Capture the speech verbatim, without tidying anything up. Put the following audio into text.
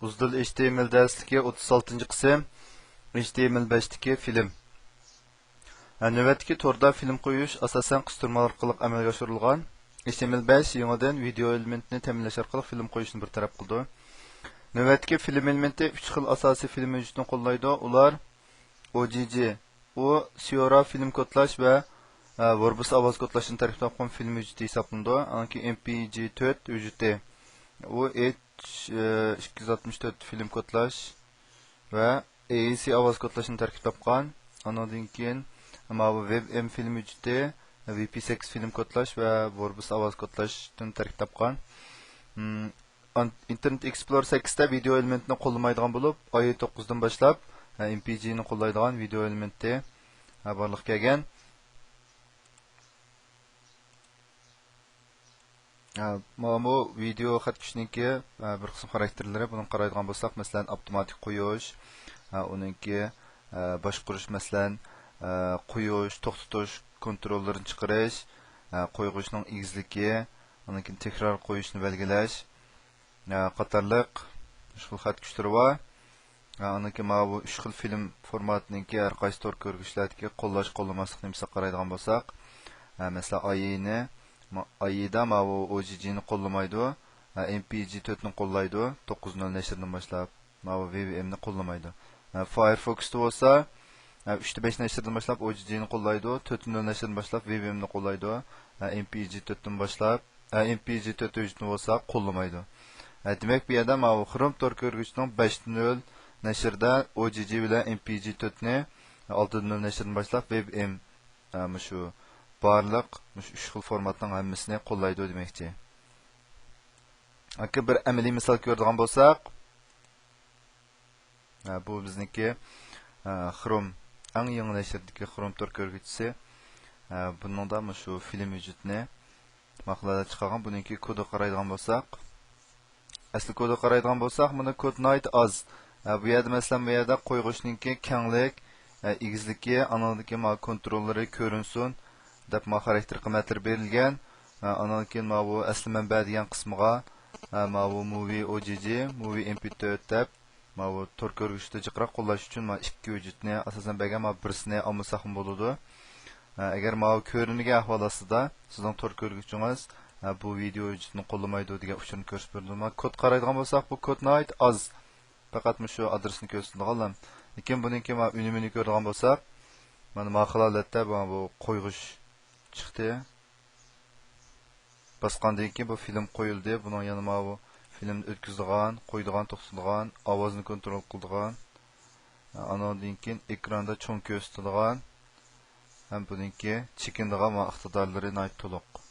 ئۇزدىل ئېچ تى ئېم ئېل دەرسلىكى ئوتتۇز ئالتىنچى قىسىم، ئېچ تى ئېم ئېل بەشتىكى فىلىم. ھە، نۆۋەتتىكى توردا فىلىم قويۇش ئاساسەن قىستۇرما ئارقىلىق ئەمەلگە ئاشۇرۇلغان. ئېچ تى ئېم ئېل بەش يېڭىدىن ۋىدېئو ئېلېمېنتىنى تەمىنلەش ئارقىلىق فىلىم قويۇشنى بىر تەرەپ قىلىدۇ. نۆۋەتتىكى فىلىم ئېلېمېنتى ئۈچ خىل ئاساسىي فىلىم ھۆججىتىنى قوللايدۇ. ئۇلار ئو جى جى، ئۇ سىئورا فىلىم كودلاش ۋە، ئە، ۋوربس ئاۋاز كودلاشتىن تەركىب تاپقان فىلىم ھۆججىتى ھېسابلىنىدۇ. ئانكى ئېم پى جى تۆت ھۆججىتى، ئۇ ئېچ، ئە، ئىككى يۈز ئاتمىش تۆت فىلىم كودلاش ۋە ئېئىسى ئاۋاز كودلاشتىن تەركىب تاپقان. ئانىڭدىن كېيىن ماۋۇ ۋېب ئېم فىلىم ھۆججىتى، ۋى پى سەككىز فىلىم كودلاش ۋە ۋوربس ئاۋاز كودلاشتىن تەركىب تاپقان. مم، ئان-، ئىنتېرنېت ئېكسپلور سەككىزدە ۋىدېئو ئېلېمېنتىنى قوللىمايدىغان بولۇپ، ئاي توققۇزدىن باشلاپ، ئە، ئېم پى جى نى قوللايدىغان ۋىدېئو ئېلېمېنتى، ئە، بارلىققا كەلگەن. ئە، مانا بۇ ۋىدېئو خەت كۈچنىڭكى، ئە، بىر قىسىم خاراكتېرلىرى. بۇنىڭغا قارايدىغان بولساق، مەسىلەن، ئاپتوماتىك قويۇش، ئە، ئۇنىڭكى، ئە، باشقۇرۇش، مەسىلەن، ئە، قويۇش، توختىتىش كونتروللىرىنى چىقىرىش، ئە، قويغۇچنىڭ ئېگىزلىكى، ئاندىن كېيىن تەكرار قويۇشنى بەلگىلەش، ئە، قاتارلىق مۇشۇ خىل خەت كۈچلىرى بار. ئە، ئاندىن كېيىن ماۋۇ ئۈچ خىل فىلىم فورماتىنىڭكى ھەر قايسى تور كۆرگۈچلەردىكى قوللاش، قوللىماسلىق نېمىسىگە قارايدىغان بولساق، ئە، مەسىلەن، ئاي ئېي نى، ما-، ئاي ئېي دا ماۋۇ ئو جى جى نى قوللىمايدۇ، ئە، ئېم پى جى تۆت نى قوللايدۇ، توققۇز نۆل نەشردىن باشلاپ. ماۋۇ ۋى ۋى ئېم نى قوللىمايدۇ. ھە، فايرفوكس تا بولسا، ھە، ئۈچ تە بەش نەشردىن باشلاپ ئو جى جى نى قوللايدۇ، تۆت تە نۆل نەشردىن باشلاپ ۋى ۋى ئېم نى قوللايدۇ. ھە، ئېم پى جى تۆت تىن باشلاپ، ھە، ئېم پى جى تۆت ھۆججىتىنى بولسا قوللىمايدۇ. ھە، دېمەك، بۇ يەردە ماۋۇ خروم تور كۆرگۈچىنىڭ بەش تە نۆل نەشرىدە ئو جى جى بىلەن ئېم پى جى تۆت نى، ئالتە تە نۆل نەشردىن باشلاپ ۋى ۋى ئېم، ھە، مۇشۇ بارلىق مۇشۇ ئۈچ خىل فورماتنىڭ ھەممىسىنى قوللايدۇ دېمەكچى. ئاكا، بىر ئەمەلىي مىسال كۆرىدىغان بولساق، ھە، بۇ بىزنىڭكى، ھە، خروم، ئەڭ يېڭى نەشردىكى خروم تور كۆرگۈچىسى. ھە، بۇنىڭدا مۇشۇ فىلىم ھۆججىتىنى ماقۇلاتتا چىقارغان. بۇنىڭكى كودىغا قارايدىغان بولساق، ئەسلى كودىغا قارايدىغان بولساق، مانا كود ناھايىتى ئاز. ھە، بۇ يەردە، مەسىلەن، بۇ يەردە قويغۇچنىڭكى كەڭلىك، ھە، ئېگىزلىكى، ئانىڭدىكى ما كونتروللىرى كۆرۈنسۇن دەپ ما خاراكتېر قىممەتلىرى بېرىلگەن. ھە، ئانىڭدىن كېيىن ماۋۇ ئەسلى مەنبە دېگەن قىسمىغا، ھە، ماۋۇ موۋى ئو جى جى، موۋى ئېم پى تۆت دەپ، ماۋۇ تور كۆرگۈچتە جىقراق قوللاش ئۈچۈن ماۋۇ ئىككى ھۆججەتنى ئاساسەن بەرگەن، ماۋۇ بىرسىنى ئالمىساقمۇ بولىدۇ. ھە، ئەگەر ماۋۇ كۆرۈنمىگەن ئەھۋال ئاستىدا سىزنىڭ تور كۆرگۈچىڭىز، ھە، بۇ ۋىدېئو ھۆججىتىنى قوللىمايدۇ دېگەن ئۇچۇرنى كۆرسىتىپ بېرىدۇ. مانا كود قارايدىغان بولساق، بۇ كود ناھايىتى ئاز. پەقەت مۇشۇ ئادرېسنى كۆرسىتىدىغانلا. لېكىن بۇنىڭكى مانا ئۈنۈمىنى كۆرىدىغان بولساق، مانا ما خىل ھالەتتە بۇ، بۇ قويغۇچ چىقتى. باسقاندىن كېيىن بۇ فىلىم قويۇلدى. بۇنىڭ يەنە ماۋۇ فىلىمنى ئۆتكۈزىدىغان، قويىدىغان، توختىتىدىغان، ئاۋازنى كونترول قىلىدىغان، ئانىڭدىن كېيىن ئېكراندا چوڭ كۆرسىتىدىغان ھەم بۇنىڭكى چېكىنىدىغان ۋە ئىقتىدارلىرى ناھايىتى تولۇق.